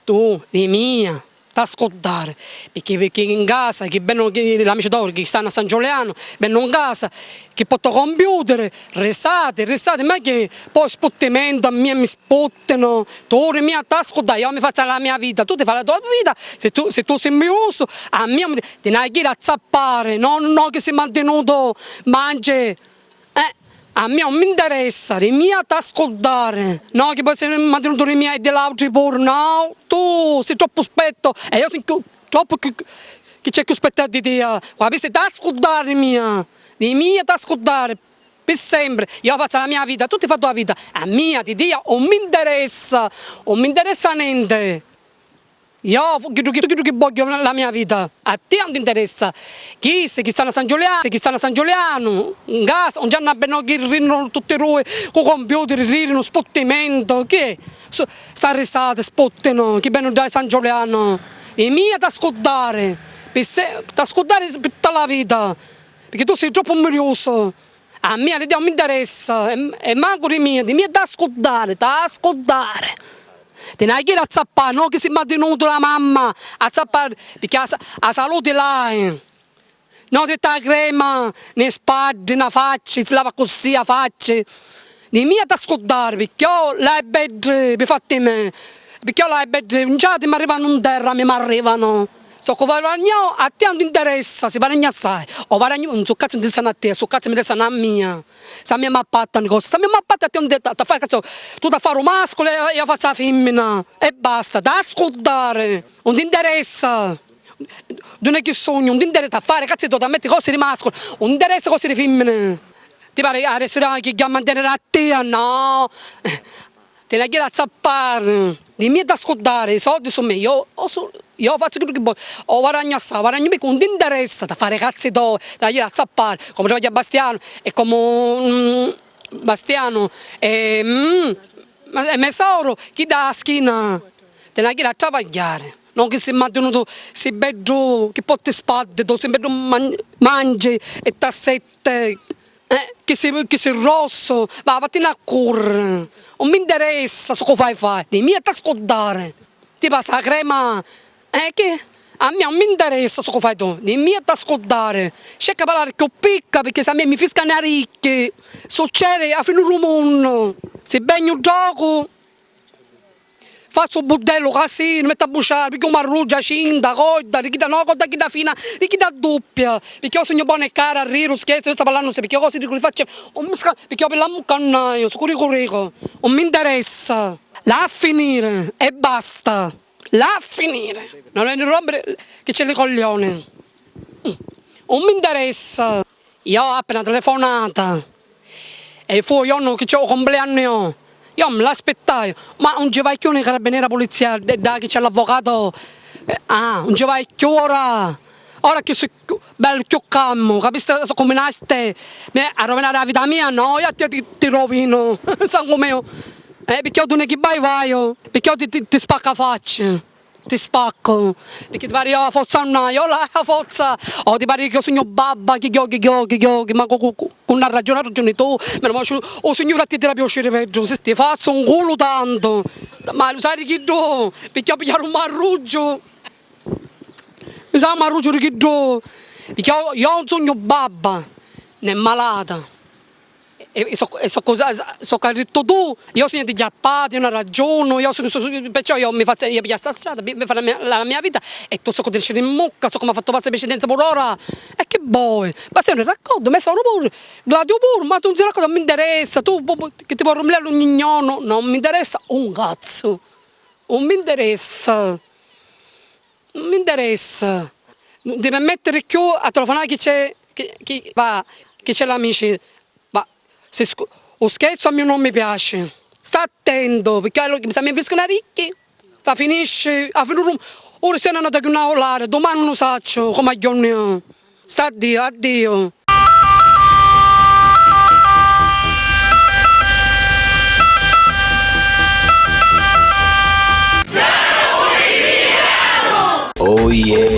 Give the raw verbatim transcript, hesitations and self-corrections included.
Tu, di mia, t'ha scurdari, picchì, picchì in casa, chi vennu, chi, l'amici tori chi stannu a San Giulianu, vennu in casa, chi porta computer, risati, risati, ma chi, poi sputtimentu, a mia mi sputtinu, tu di mia t'ha scurdari, io mi fazzu la mia vita, tu ti fai la tua vita, si tu, si tu si miusu, a mia mi, ti n'hai a ghiri a zappari, no, no, chi si mantinutu, mangi, Eh, a mia non mi interessa, di mia t'ha scurdari. No, chi poi si mantinutu di mia e di l'autri puru, no? Tu si troppu spettu, e io si chiù, troppu chiù, chi c'è chiù spettu di tia. Capisti? T'ha scurdari di mia, di mia t'ha scurdari, pi sempri. Io fazzu la mia vita, tu ti fai tua vita. A mia, di tia, non mi interessa, non mi interessa nenti. Io fu-, chiddu chi, chiddu chi vogghiu la, la mia vita. A tia non ti interessa. Chi si, chi stannu a San Giulianu, chi stannu a San Giulianu, in casa, non c'hannu a bene chi ridinu tutti dui, cu computer, ridinu, sputtimentu, chi è? Su-, sta risata, sputtinu, chi vennu da San Giulianu. Di mia t'ha scurdari, pi se-, t'ha scurdari pi tutta la vita, picchì tu si troppu invidiusu. A mia di tia non mi interessa, e, e mancu di mia, di mia t'ha scurdari, t'ha scurdari. Ti n'hai a ghiri a zappari, no chi si mantinutu la mamma, a zappari, picchì a sa-, a saluti l'hai. No ti ta crema, ni spaddi, na facci, si lava accussì a facci. Di mia t'ha scurdari, picchì io l'hai beddi, pi fatti me, picchì io l'hai beddi, un giati m'arrivanu in terra, mi m'arrivanu. Soccu guadagnu, a tia non ti interessa, si guadagna assai. O guadagnu, non su cazzu interessanu a tia, su cazzu mi interessanu a mia. Sa mia m'appatta ni cosa, sa mia m'appatta a tia non ti, ta, ta fari cazzu, tu ta fari u masculu e io fazzu a fimmina. E basta, t'ha scurdari, non ti interessa. Dun'è chi sugnu, non ti interessa, ta fari cazzi to, ta metti cosi di masculu, non ti interessa cosi di fimmina. Ti pari a restare chi a mantenere a tia, no. Ti n'hai a ghiri a zappari. Di mia t'ha scurdari, i soldi su mei, io, o su-, io fazzu chiddu chi vogghiu, o guadagnu assai, guadagnu picca, non ti interessa, ta fari i cazzi toi, t'hai a ghiri a zappari, comu travagghia Bastianu, e comu, mm, Bastianu, e, mm, ma, e me soru, chi dà a schina, ti n'hai a ghiri a travagghiari, non chi si mantinutu, si beddu, chi potti spaddi, tu si beddu man-, mangi e t'assetti. Eh, chi si, chi si rossu, va, vattini a curri. Non mi interessa su cu fai fai, di mia t'ha scurdari. Ti passa a crema, eh, chi? A mia non mi interessa su cu fai tu, di mia t'ha scurdari. Cerca parlari chiù picca, picchì sa mia mi fiscanu i ricchi. Succedi a fini ru munnu. Si vegnu ddocu. Fazzu u buddellu, casinu, mettu a busciari, pigghiu marruggia, cinta, codda, di chidda no, codda chidda fina, di chidda duppia, picchì io sugnu bona e cara, riru, scherzu, io sta parlannu, picchì io cosi dicu, li facciu, un mi sca-, picchì io pi la mucca non haiu, su curicu ricu, non mi interessa, la a finiri e basta, la a finiri, non veni rompiri chi c'è li coglioni, non mi interessa. Io appi na telefonata e fu u jornu chi c'è u compleannu io, io mi l'aspittaiu, ma non ci vai chiù ni carabinieri, a pulizia, e dda chi c'è l'avvocato, eh, ah, non ci vai chiù ora, ora chi si chiù, bellu chiù calmu, capisti? So cuminasti mi a rovinari a vita mia, no, io a tia ti, ti rovinu, sangu meu, eh, picchì io tu ni chi vai vaiu, picchì io ti, ti, ti spaccu a facci. Ti spaccu, picchì ti pari io a forza non haiu, io la, a forza, o ti pari chi io sugnu babba, chi ghiochi, ghiochi, ghiochi, ma cu, cu, cu, cu na ragiuni, a ragiuni tu, menu mali, u Signuri a tia ti l'avia u ciriveddu, si ti fazzu un culu tantu, ma lu sai di chiddu, picchì io pigghiari un marruggiu, lu sai un marruggiu di chiddu, picchì io, io non sugnu babba, né malata. E, e so, e so cosa, so ca dittu tu, io sugnu di chiappati, io non ragiunu, io sugnu, su, su, perciò io mi fazzu, io pigghiu sta strada, mi, mi fazzu la mia, la mia vita, e tu so cu ti sciri in mucca, so come ha fatto passa precedenza pure ora, e che vuoi? Ma sei un racconto, me sono pure, Gladio pure, ma tu non sei racconto, non mi interessa, tu, pu-, pu-, che ti vuoi rumiliare ogni giorno, non mi interessa un cazzo, non mi interessa. Non mi interessa. Non ti permettere più a telefonare chi c'è, chi, chi va, chi c'è l'amici. Ma se scu-, u scherzo a mia non mi piace. Sta attento, perché allora mi sa mi fiscano ricchi, fa finisce, a finire un, ora stai andando a una volare, domani non saccio come aggiorno. Sta a Dio, a Dio. Oh yeah,